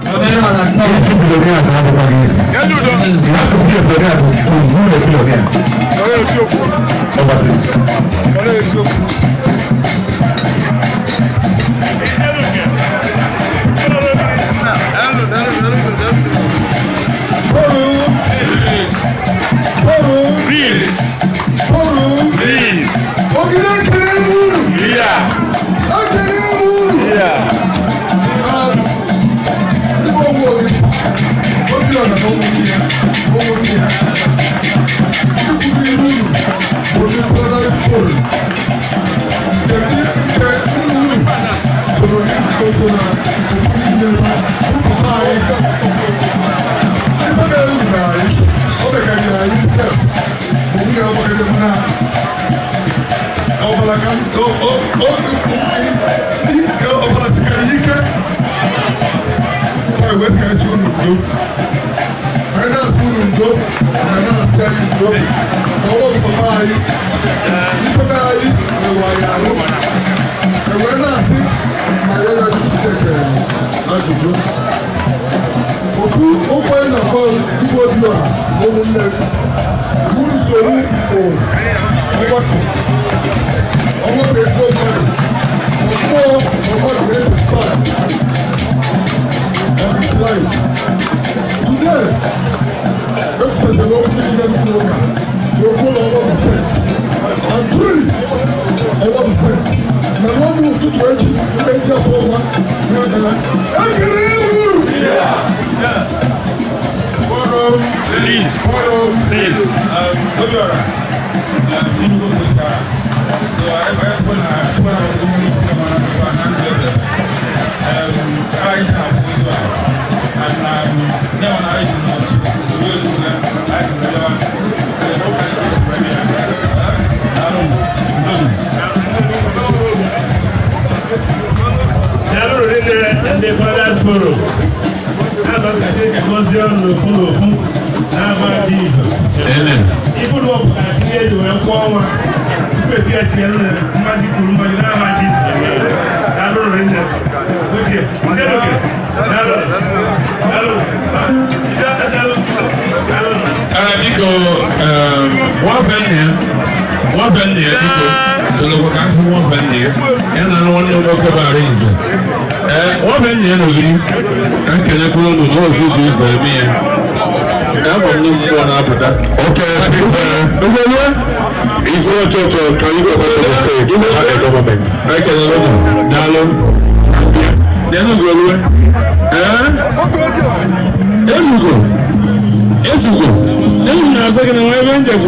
Ịchị billionaire abụkwa gị isi. You have to be a billionaire to rule a billionaire. Over to you. Please. Please. Ogide, ekele m unu. Yeah. Ekele m unu. Ndị bụ ogbu obi Obiọra na ụmụnne ya, ụmụnne ya ndị kwuru iru unu bụ ndị Brothers Forum nke ndị nke unu soro otu na ofu n'ime ha bụ papa anyị. Ife na-eru na anyị, ọ mekarịrị anyị sef bụ nwunye ọ makarịrị na ọbara ka ọbara sikarị ike fa wee sị ka anyị sị unu ndo. Anyị na-asị unu ndo na na-asị anyị ndo na ọnwa bụ papa anyị. Ife be anyị merụ anyị arụ, ewee na-asị na ya ya Chineke ajụjụ otu okwu anyị na-akpọ Igwe Obiọra na ụmụnne unu soro bụ ọgbakọ ọgbakọ ezigbo mmadụ, mmụọ na mmadụ na-testify on his life. Today, ekwupụtara okwu niile m kwuru ụka na okwu ụlọ ọnwa bụ saint, and truly ọnwa bụ saint. Na n'ọnụ ụtụtụ echi eji afọ ọnwa na-abịa. Ekele m uru. Please. Please. Obiora, Enugu kwụsịrị. So ebe ebe na ebe na ụmụ na na ndị ebe. Anyị na-akwụ ụzọ a. And now na anyị nọ n'otu na anyị nọ ya. Daalụ. Daalụ. Daalụ rinne, ndị Fathers Forum. Na-agọzi Chineke gọzie unu n'ofu n'ofu n'aha Jizọs. Amen. Ibu na ọbụla tinye eji wee kwụọ ọnwa tupu eti etinye nne mmadụ kwuru mmadụ n'aha Jizọs. Daalụ rinne. Ochie, njedoke. Daalụ. Daalụ. Daalụ. Daalụ. Ee, biko, nwafe nna ya, nwafe nna ya, biko tolokwa ka nkụ nwafe nna ya, ya na nwanne m nwoke bụ Arinze. Ee, nwafe nna ya n'ogiri ka nkelekwuru unu n'ozu bụ ụzọ eme ya. Ama m na mmụọ na-apụta. Okay, please, Isi Ochocho, can you go back to the stage? Have a moment. Ekelele unu, daalụ. Bịanụ golue. Ee, ezugo, ezugo. Enyi m na-asị gị na nwa ebe njem.